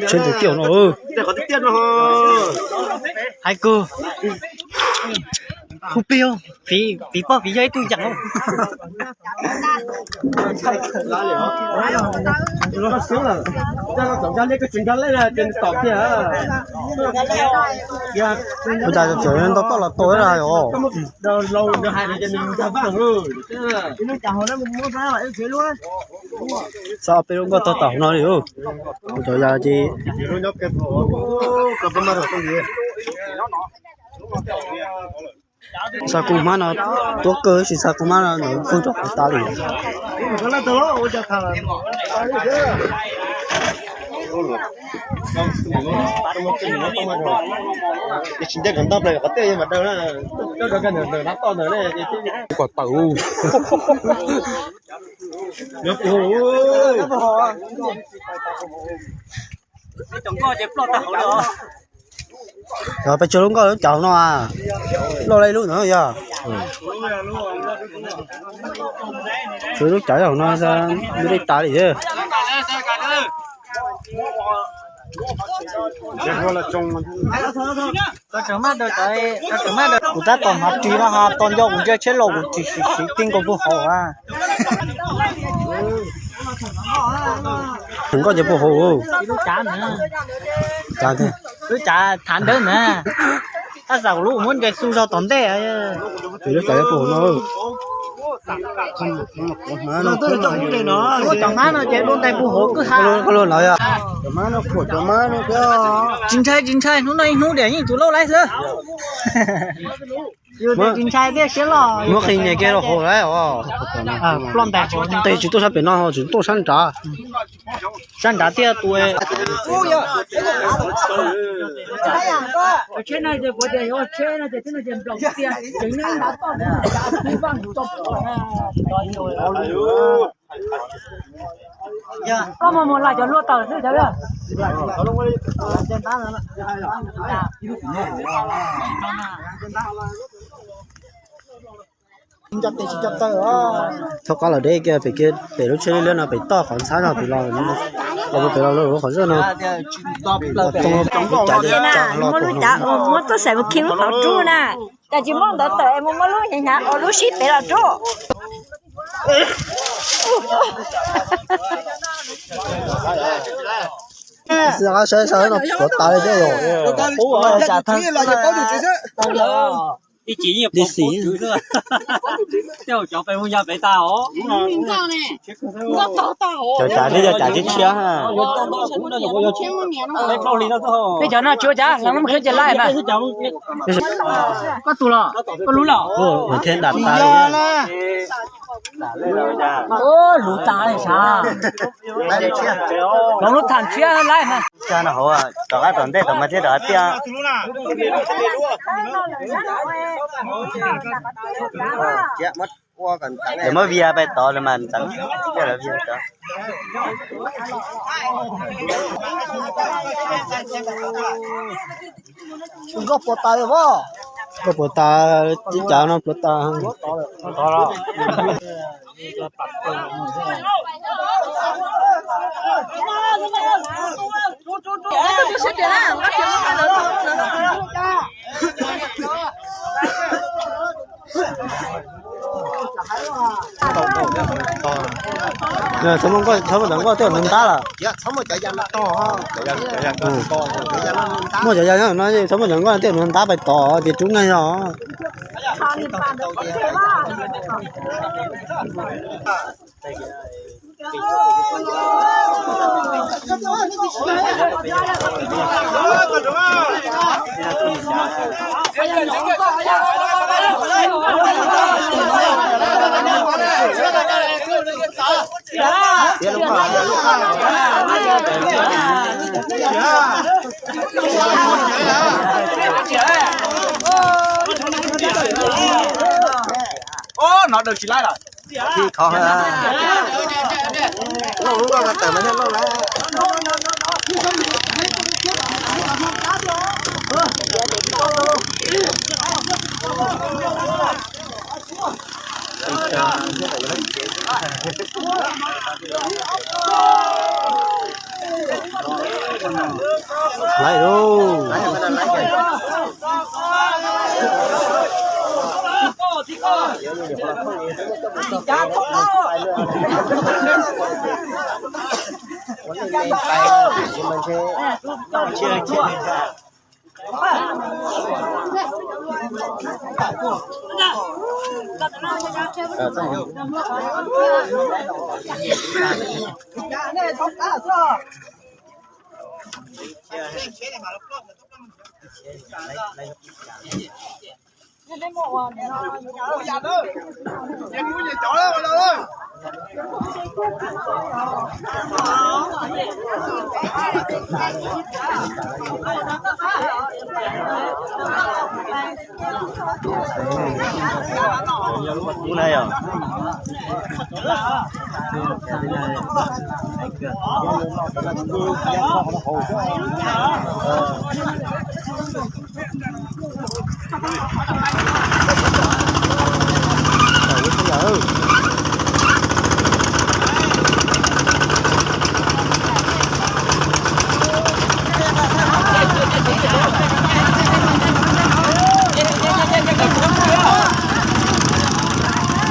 Tseb ntawm tiaj no. Hais kug. Hu plig, fiv pog fiv yawg ib tug yeem. Ua cas tseem ntau toj los tau os. Xav peb lub nkoj tog tom no li. Cov yas ces xa kub hmab no tuab kawg, tsis xa kub hmab no ntawd pwg rau qhov tas li. Kom tawm. Peb tsuag lub nkoj lub cav no, loj li lub no yog. Tsuag lub cav hauv no, lub dej tas li. Kuv tab tom hnav ris no ha, tos nco kuv ntsia tsheb los kuv tsis siv siv ti nkaus puag hauv a. Nkoj ces puag hauv. Lub cav thav ntawd na, tab sis kuv lub muab nres xu zog tom ntej. Lub cav puag hauv no. Cov hmab no ces dua ntais puag hauv kwj ha. Tsis ntshai tsis ntshai, hnub no ib hnub diam yeej tus lauj laib xwb. Tsis ntshai thiab siab loj. Muab qis nyem kiag rau hauv lawm os. Ploj ntais, tes tsis tuaj sab pem no, tsis tuaj sab nrad. Sab nrad thiaj tus. Koj mus mus laj cov luaj tawm xwb cov. Thov qab los deb kiag pem kiag pem lub tsheb liab no pem toj qhov ntxhab no pem los, los pem los lub qhov zaj no. Muab lub cav, muab tuaj xaim mus khi lub qhov rub na. Cas tsis muab ntawd tawm es mus muab lub hnyav hnyav ua lub sib pem los rub. Saib saib no puav tas li thiab. Ib chim yeej pov xwb, tej zaum cov pes mus ya pem tag os. Cov cas thiab cov cas tshiab tshiab. Peb cov no tsis ua cas, los mus khiav ces laij na. Koj tus los, koj lub los. Thiab nram tas li. Lub tas li sav. Los lub tham tshiab laij na. Cag no hauv, tom qab tom ntej tom mas thiab tom tiaj. Lawv muab via pais tod lawv mas ntxeev, coj lawv via tod. Nkoj puas tas os. Nkoj puas tas, ib cav no puas tas. Txhob muaj nkoj, txhob muaj cov nkoj tej nws ntab lawm. Muaj cov yas no, txhob muaj cov nkoj tej nws ntab pais tod ces rub neeg os. Hnov daws tsis laib lawm. Lauj, lub nkoj tawm mas yog lauj lawm. Laiv lauj.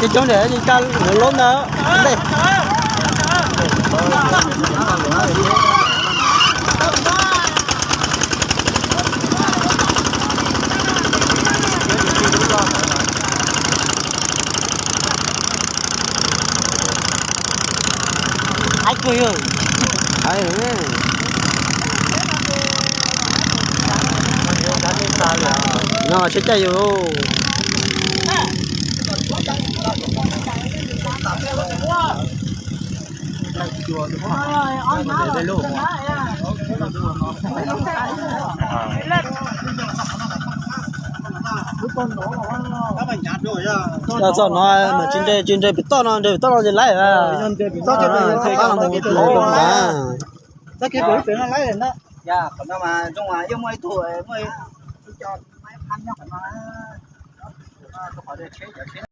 Cov coob ntiag, cov lub ntawd. Ai kuj yog. No tsis caij yus. Txog no mas tsis nres, tsis nres pem toj no, nres pem toj no ces laiv. Toj no mus tus na.